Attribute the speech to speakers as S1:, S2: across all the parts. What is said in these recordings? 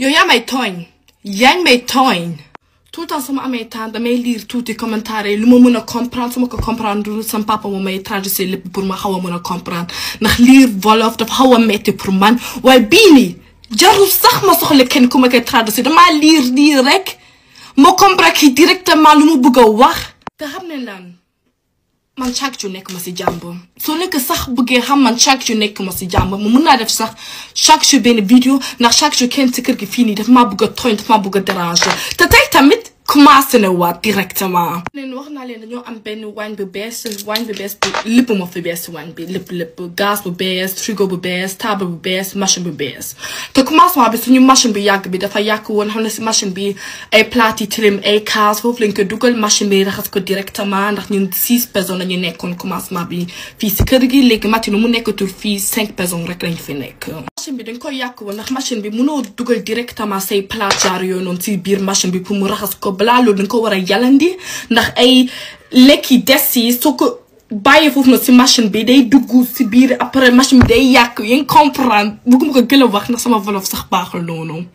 S1: Yo yaa may tooñ yaa ngi may tooñ tout le temps sama amee temps damay lire tuuti commentaire yi lu ma mën a comprendre su ma ko comprendre sama papa moo may traduire lépp pour ma xaw a mën a comprendre ndax lire wolof dafa xaw a metti pour man waaye bii nii jarul sax ma soxla kenn ku ma koy traduire damaa lire rek ma comprendre ki directement lu mu bëgg a wax te xam ne lan man chaque jour nekk ma si jàmbur soo nekk sax bëggee xam man chaque jour nekk ma si jàmbur mu mën naa def sax chaque jour benn vidéo ndax chaque jour kenn si kër gi fii nii dafa maa bëgg a tooñ dafa maa bëgg a déranger te tey tamit commencé na waat directement. leen wax naa leen dañoo am benn waañ bu bees bi lépp moo fi bees waañ bi lépp gaz bu bees frigo bu bees table bu bees machine bu bees te commencement bi suñu machine bi yàgg bi dafa yàgg woon xam ne si machine bi ay plate yi tilim ay kaas foofu lañ ko dugal machine bi raxas ko directement ndax ñun 6 personnes la ñu nekkoon commencement bi fii si kër gi léegi matin mu nekkatul fii 5 personnes rek lañ fi nekk. machine bi dañ koy yàq woon ndax machine bi mënoo dugal directement say plate jaar yooyu noonu si biir machine bi pour mu raxas ko balaa loolu dañ ko war a yalandi ndax ay lekk yi des yi soo ko bàyyee foofu na si machine bi day dugg si biir après machine bi day yàq yéen comprendre bëgguma ko gën a wax ndax sama wolof sax baaxul noonu.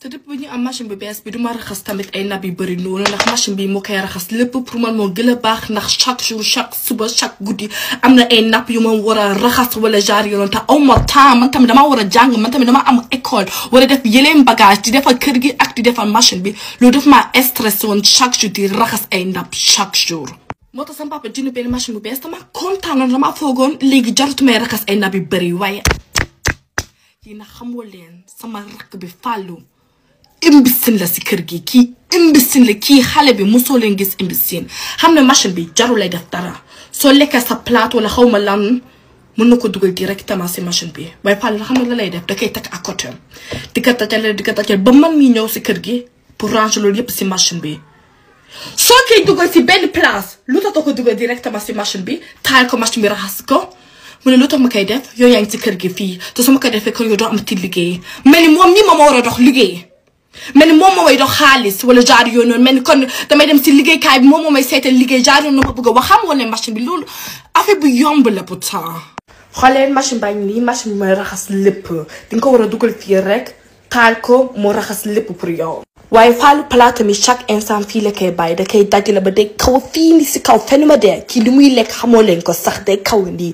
S1: te depuis ñu am machine bu bees bi duma raxas tamit ay napp yu bëri noonu ndax machine bi moo koy raxas lépp pour man moo gën a baax ndax chaque jour chaque suba chaque guddi am na ay napp yu ma war a raxas wala genre yoon te aw ma temps man tamit dama war a jàng man tamit dama am école war a def yeneen bagage di defal kër gi ak di defal machine bi loolu daf maa stressé woon chaque jour di raxas ay napp chaque jour. moo tax sama papa jënd benn machine bu bees dama kontaanoon dama foogoon léegi jaratu may raxas ay napp yu bëri waaye yi na xamoo leen sama rakk bi fàllu imbécile la si kër gi kii imbécile la kii xale bi mosoo leen gis imbécile xam ne machine bi jarul lay def dara soo lekkee sa plate wala xaw ma lan mën na ko dugal directement si machine bi waaye Fall la xam ne la lay def da koy takk à côté di ko tàccale ba man mi ñëw si kër gi pour ranger loolu yëpp si machine bi soo koy dugal si benn place lu tax ko dugal directement si machine bi taal ko machine bi raxas ko mu ne lu tax ma koy def yow yaa ngi si kër gi fii te su ma koy defee kër yow doo amati liggéey mel ni moom ñi ma war a dox liggéey mel ni moom moo may dox xaalis wala jaar yoon noonu mel ni kon damay dem si liggéeykaay bi moom moo may seetal liggéey jaar yoon ma bëgg a wax xam nga ne machine bi loolu affaire bu yomb la pourtant. xoolee machine baa ngi nii machine bi mooy raxas lépp di nga ko war a dugal fii rek taal ko moo raxas lépp pour yow. waaye Fallou plate mi chaque instant fii la koy bàyyi da koy dajale ba day kaw fii ni si kaw fenn ma dee kii li muy lekk xamoo leen ko sax day kaw nii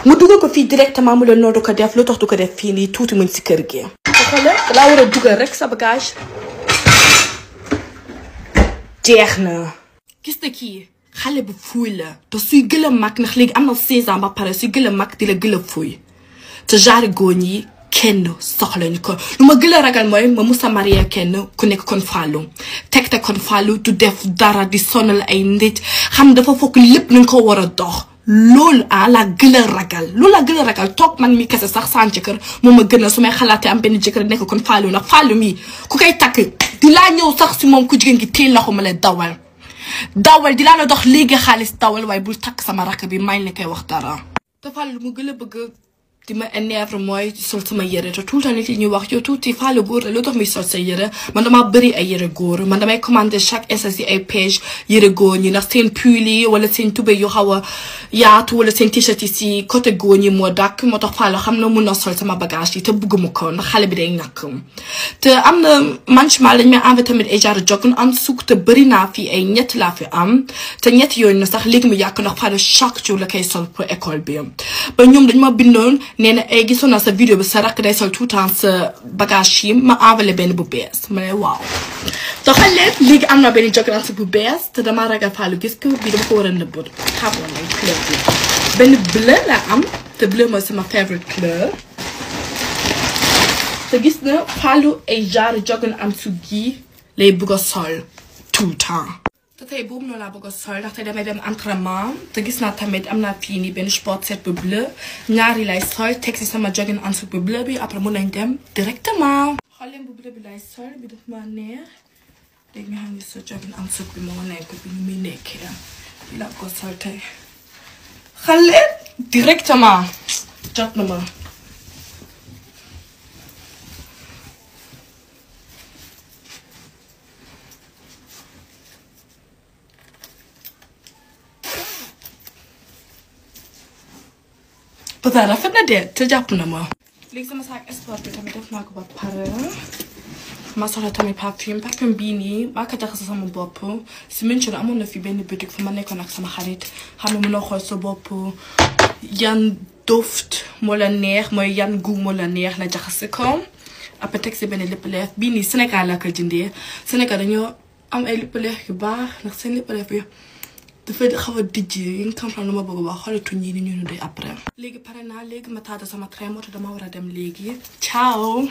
S1: mu dugal ko fii directement mu leen noo du ko def lu tax du ko def fii nii tuuti muñ si kër gi. xoolal laa war a dugal rek sa bagage jeex na. gis na kii xale bu fuuy la te suy gën a mag ndax léegi am na 16 ans ba pare suy gën a mag di la gën a fuuy te genre góor ñi kenn soxlañu ko lu ma gën a ragal mooy ma musa marié kenn ku nekk kon Fallou teg te kon Fallou du def dara di sonal ay nit xam dafa fokk lépp nañ ko war a dox loolu la gën a ragal loolu la gën a ragal toog man mi kese sax sans jëkkër moom ma gën a su may xalaatee am benn jëkkër nekk kon Fallou ndax Fallou mi ku koy takk di laa ñëw sax si moom ku jigéen gi téye loxo ma la dawal di laa la dox léegi xaalis dawal waaye bul takk sama rakk bi may la koy wax dara. te Fallou mu gën a bëgg di ma énerve mooy sol sama yére te tout le temps nit ñuy wax yow tuuti Fallou góor la loo tax muy sol sa yére man damaa bëri ay yére góor man damay commandé chaque instant si ay page yére góor ñi ndax seen pull yi wala seen tubéy yu xaw a yaatu wala seen t-shirt yi si côté góor ñi moo dàkk moo tax Fallou xam na mun na sol sama bagage yi te bëgguma ko ndax xale bi day ñàkk te am na manchmal dañ may envoyé tamit ay genre jogging am suk te bëri naa fi ay ñett laa fi am te ñett yooyu na sax léegi mu yàq ndax Fallou chaque jour la koy sol pour école bi ba ñoom dañ ma bindoon nee na ay gisoon naa sa vidéo bi sa rakk day sol tout le temps sa bagage yi ma envoyé benn bu bees ma ne waaw te xool leen léegi am na benn jogging bu bees te dama ragal Fallou gis ko bii dama ko war a nëbboon xamoon nañ couleur bi benn bleu la am te bleu mooy sama favorite couleur te gis na Fallou ay genre jogging am su gi lay bëgg a sol tout le temps te tey boobu noonu laa bëgg a sol ndaxte damay dem entraînement te gis naa tamit am naa fii nii benn sport set bu bleu ñaari lay sol teg si sama jogging en dessous bu bleu bi après mun nañ dem directement. xool leen bu bleu bi lay sol bi daf ma neex léegi nga xam ne sa jogging en dessous bi moo nekk bi nu muy nekkee bi laa ko sol tey xool leen directement jot na ma. peut-être rafet na de te jàpp na ma. léegi sama saak sport bi tamit def naa ko ba pare ma soxla tamit parfum bii nii maa ko jaxase sama bopp si München amoon na fi benn boutique fu ma nekkoon ak sama xarit xam ne mënoo xool sa bopp yan duft moo la neex mooy yan goût moo la neex la jaxase ko après teg si benn lip leef bii nii Sénégal laa ko jëndee Sénégal dañoo am ay lip leef yu baax ndax seen lip leef yi dafay xaw a dijj yi nga comprendre lu ma bëgg wax xooli tuñ yi ni ñu dee après léegi pare naa léegi ma taata sama train moo tax dama war a dem léegi ciao